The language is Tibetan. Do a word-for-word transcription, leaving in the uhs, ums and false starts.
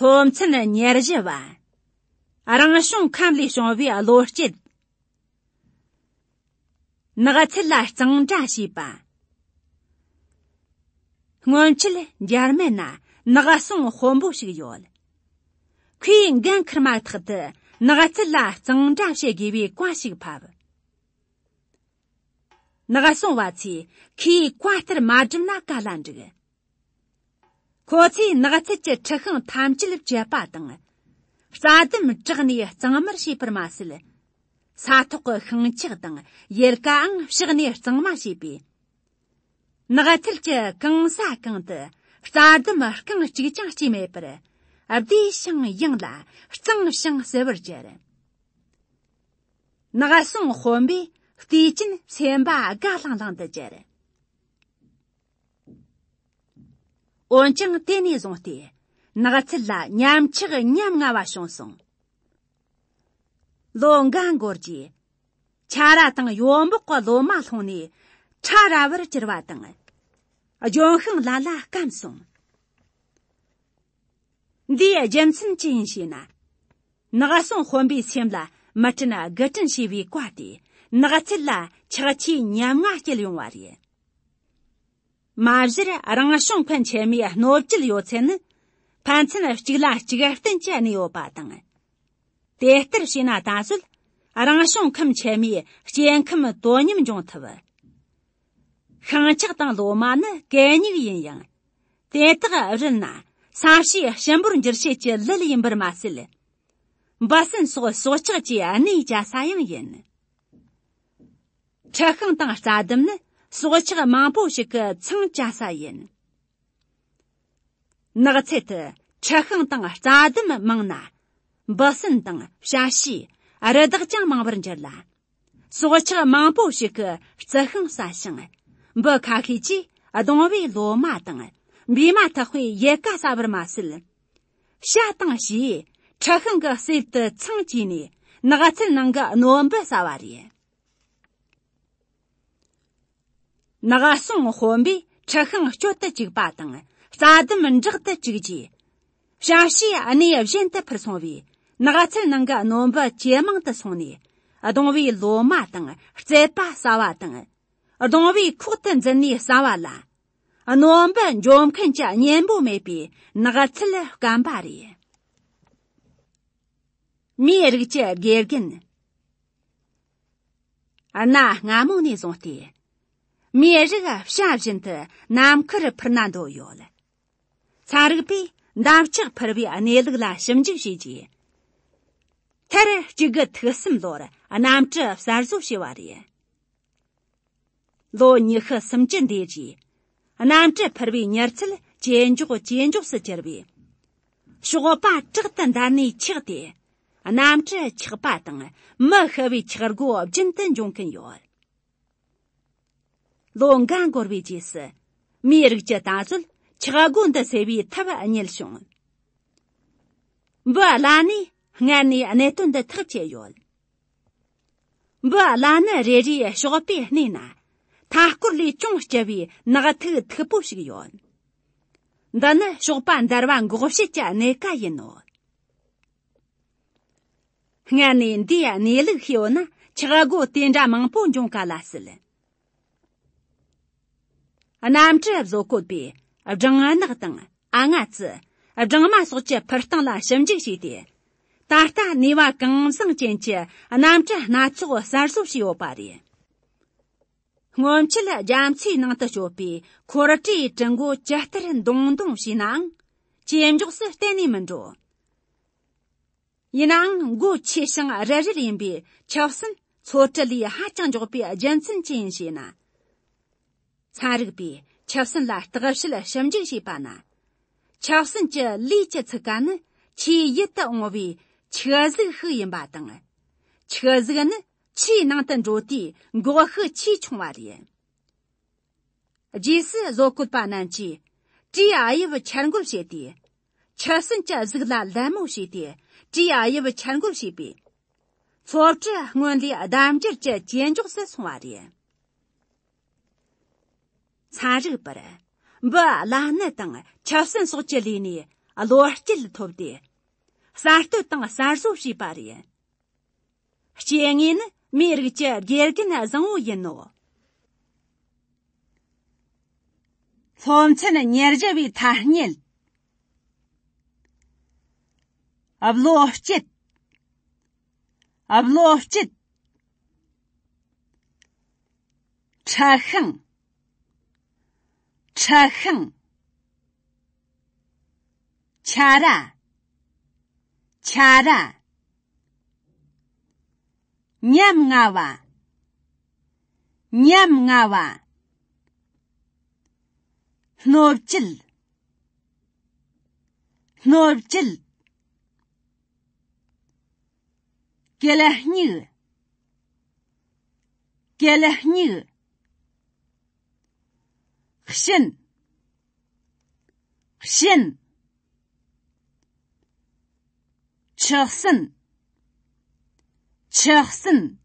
སློབ་ཚན་ཉེར་བཞི་བ། རང་བྱུང་ཁམས་ལས་བྱུང་བའི་བློ་སྐྱེད། ནགས་ཚལ་ལ་གཙང་སྦྲ་བྱེད་པ། སྔོན་ཆད་འཇར་མན་ན་ནགས་སྲུང་དཔོན་པོ་ཞིག་ཡོད། ཁོས་འགན་ཁུར་མ་ཐག་ཏུ་ནགས་ཚལ་ལ་གཙང་སྦྲ་བྱེད་དགོས་པའི་བཀའ་ཞིག་ཕབ། ནགས་སྲུང་བ་ཚོས་ཁོས་བཀའ་ལྟར་མ་བསྒྲུབས་ན་ག་ལ་འགྲིག། ཁོ་ཚོས་ནགས་ཚལ་གྱི་འཕྲུལ་ཤིང་ཐམས་ཅད་བཅད་པ་དང་། རྩྭ་ལྡུམ་དྲག་ནས་གཙང་མར་བྱས་པར་མ་ཟད། ས་ཐོག་གི་ཤིང་ཆག་དང་ཡལ་གའང་ཕྱགས་ནས་གཙང་མ་བྱས་པས། ནགས་ཚལ་གྱི་གང་ས་གང་དུ་རྩྭ་ལྡུམ་རྐང་གཅིག་ཀྱང་སྐྱེས་མེད་པར། བདེ་ཞིང་ཡངས་ལ་གཙང་ཞིང་བསིལ་བར་གྱུར། ནགས་སྲུང་དཔོན་པོས་བལྟས་རྐྱེན་སེམས་པ་དགའ་ལྷང་ལྷང་དུ་གྱུར། འོན་ཀྱང་དེ་ནས་བཟུང་སྟེ་ནགས་ཚལ་ལ་ཉམས་ཆག་ཉམ་ང་བ་བྱུང་སོང་། ལོ་འགའ་འགོར་རྗེས། ཆ་ར་དང་ཡོ་འབོག་གི་ལོ་མ་ལྷུང་ནས་ཁྲ་ར་བར་གྱུར་བ་དང་། ལྗོན་ཤིང་ལ་ལ་སྐམ་སོང་། འདིའི་རྒྱུ་མཚན་ཅི་ཡིན་ཞེ་ན། ནགས་སྲུང་དཔོན་པོའི་སེམས་ལ་མི་དྲན་དགུ་དྲན་བྱས་པའི་བཀའ་དེས་ནགས་ཚལ་ལ་ཆག་ཆེའི་ཉམ་ང་སྐྱེལ་ཡོང་བ་རེད། མ་གཞིར་རང་བྱུང་ཁམས་ཆེན་མོའི་གནོད་བྱེད་ཡོད་ཚད་ནི་ཕན་ཚུན་གཅིག་ལ་གཅིག་བརྟེན་གྱི་གནས་ཡོད་པ་དང་། དེ་ལྟར་བྱས་ན་ད་གཟོད་རང་བྱུང་ཁམས་ཆེན་མོའི་སྐྱེ་ཁམས་དོ་མཉམ་འབྱུང་ཐུབ། ཤིང་ཆག་དང་ལོ་མ་ནི་གད་སྙིགས་ཡིན་ཡང་། དེ་དག་རིལ་ན་ས་གཤིས་ཞིམ་པོར་འགྱུར་བྱེད་ཀྱི་ལུད་ཡིན་པར་མ་ཟད། འབུ་སྲིན་སོགས་སྲོག་ཆགས་ཀྱི་གནས་བཅའ་ས་ཡང་ཡིན། འཕྲུལ་ཤིང་དང་རྩྭ་ལྡུམ་ནི་སྲོག་ཆགས་མང་པོ་ཞིག་གི་ཚང་བཅའ་ས་ཡིན། ནགས་ཚལ་དུ་འཕྲུལ་ཤིང་དང་རྩྭ་ལྡུམ་མང་ན། འབུ་སྲིན་དང་བྱ་བྱིའུ་རི་དྭགས་ཀྱང་མང་བར་འགྱུར་ལ། སྲོག་ཆགས་མང་པོ་ཞིག་གི་རྩི་ཤིང་ཟ་ཞིང་། འབུ་ཁ་ཤས་ཀྱིས་སྡོང་བོའི་ལོ་མ་དང་། འབུས་མ་ཐག་པའི་ཡལ་ག་ཟ་བར་མ་ཟད། བྱ་དང་བྱིའུས་འཕྲུལ་ཤིང་གི་གསེབ་ཏུ་ཚང་བཅས་ནས་ནགས་ཚལ་ནང་གི་རྣོན་པོ་ཟ་བ་རེད། ནགས་སྲུང་དཔོན་པོས་འཕྲུལ་ཤིང་གཅོད་དུ་བཅུག་པ་དང་རྩྭ་ལྡུམ་འབྲེག་ཏུ་བཅུག་རྗེས། བྱ་བྱིའུ་གནས་གཞན་དུ་འཕུར་སོང་བས་ནགས་ཚལ་ནང་གི་རྣོན་པོ་ཇེ་མང་དུ་སོང་ནས། སྡོང་བོའི་ལོ་མ་དང་རྩད་པ་ཟ་བ་དང་། སྡོང་བོའི་ཁོག་ཏུ་འཛུལ་ནས་ཟ་བ་ལ། རྣོན་པོ་འཇོམས་མཁན་གྱི་གཉེན་པོ་མེད་པའི་ནགས་ཚལ་སྐམ་པ་རེད། མིའི་རིགས་ཀྱི་དགེ་རྒན། གནའ་སྔ་མོ་ནས་བཟུང་སྟེ། མིའི་རིགས་བྱ་བཞིན་དུ་ནམ་མཁར་འཕུར་ན་འདོད་ཡོད། ཚན་རིག་པས་འདབ་ཆགས་འཕུར་བའི་གནས་ལུགས་ལ་ཞིབ་འཇུག་བྱས་རྗེས། མཐར་གཅིག་དགུ་ཐིག་གསུམ་ལོར་གནམ་གྲུ་གསར་བཟོ་བྱས་པ་རེད། ལོ་ཉི་ཤུ་སུམ་ཅུ་འདས་རྗེས། གནམ་གྲུ་འཕུར་བའི་མྱུར་ཚད་ཇེ་མགྱོགས་ཇེ་མགྱོགས་སུ་གྱུར་བས། གཤོག་པ་དྲག་ཏུ་འདར་ནས་ཆགས་ཏེ། གནམ་གྲུ་ཆག་པ་དང་མི་ཤི་བའི་ཆག་སྒོ་རྒྱུན་དུ་འབྱུང་གིན་ཡོད། ལོ་འགའ་འགོར་བའི་རྗེས་སུ། མིའི་རིགས་ཀྱིས་ད་གཟོད་ཆག་སྒོ་འདི་སེལ་བའི་ཐབས་རྙེད་བྱུང་། འབུ་བླ་ནས་སྔར་ནས་གནད་དོན་འདི་ཐག་བཅད་ཡོད། འབུ་བླ་ནི་རེ་རེའི་གཤོག་པའི་སྣེ་ན། མཐའ་སྐོར་ལས་ཅུང་ལྕི་བའི་ནག་ཐིག་མཐུག་པོ་ཞིག་ཡོད། འདི་ནི་གཤོག་པ་འདར་བ་འགོག་བྱེད་ཀྱི་སྣེ་ཁ་ཡིན་ནོ། སྔར་ནས་འདིའི་གནས་ལུགས་ཤེས་ཡོད་ན་ཆག་སྒོ་དེ་འདྲ་མང་པོ་འབྱུང་ག་ལ་སྲིད། གནམ་གྲུ་བཟོ་བཀོད་པས་སྦྲང་ནག་དང་ཨ་ང་ཙི། སྦྲང་མ་སོགས་ཀྱི་འཕུར་སྟངས་ལ་ཞིབ་འཇུག་བྱས་ཏེ། ད་ལྟ་ནུས་པ་གང་བཟང་ཅན་གྱི་གནམ་གྲུ་སྣ་ཚོགས་གསར་བཟོ་བྱས་ཡོད་པ་རེད། སྔོན་ཆད་རྒྱ་མཚོའི་ནང་དུ་སྐྱོད་པའི་འཁོར་སྤྲེའི་གྲི་མགོ་ཇི་ལྟར་མདུང་མདུང་བྱས་ནའང་། ཇེ་མགྱོགས་སུ་གཏན་ནས་མི་འགྲོ། ཡིན་ནའང་མགོ་ཆེ་ཞིང་རིལ་རིལ་ཡིན་པའི་ཆབ་སྲིན་མཚོ་གྲུ་ལས་ཧ་ཅང་མགྱོགས་པའི་རྒྱུ་མཚན་ཅི་ཡིན་ཞེ་ན། ཚན་རིག་པས་ཆབ་སྲིན་ལ་བརྟག་དཔྱད་ཞིབ་འཇུག་བྱས་པ་ན། ཆབ་སྲིན་གྱི་ལུས་ཀྱི་ཚུགས་ཀ་ནི་ཆེས་ཡིད་དུ་འོང་བའི་ཆུ་གཟུགས་ཤིག་ཡིན་པ་དང་། ཆུ་གཟུགས་ནི་ཆུའི་ནང་དུ་འགྲོ་དུས་འགོག་ཤུགས་ཆེས་ཆུང་བ་རེད། རྗེས་སུ་བཟོ་བཀོད་པ་རྣམས་ཀྱིས་བྲེའུ་དབྱིབས་འཆར་འགོད་བྱས་ཏེ། ཆུ་སྲིན་གྱི་གཟུགས་ལ་ལད་མོ་བྱས་ཏེ་བྲེའུ་དབྱིབས་འཆར་འགོད་བྱས་པས། མཚོ་གྲུ་སྔོན་ལས་ལྡབ་འགྱུར་གྱིས་ཇེ་མགྱོགས་སུ་སོང་བ་རེད། ཚན་རིག་པར། འབུ་བླ་ནད་དང་ཆུ་སྲིན་སོགས་ཀྱི་ལུས་ནས་ བློ་སྐྱེད་ཐོབ་སྟེ། གསར་གཏོད་དང་གསར་བཟོ་བྱས་པ་རེད། སྐྱེ་དངོས་ནི་མིའི་རིགས་ཀྱི་དགེ་རྒན་བཟང་བོ་ཡིན་ནོ། སློབ་ཚན་ཉེར་བཞི་པའི་ཐ་སྙད། བློ་སྐྱེད། བློ་སྐྱེད། ཁྲ་ཤིང་། ཁྲ་ཤིང་། ཆ་ར། ཆ་ར། ཉམ་ང་བ། ཉམ་ང་བ། སྣོད་བཅུད། སྣོད་བཅུད། གད་སྙིགས། གད་སྙིགས། གཤིན། གཤིན། ཆུ་སྲིན། ཆུ་སྲིན།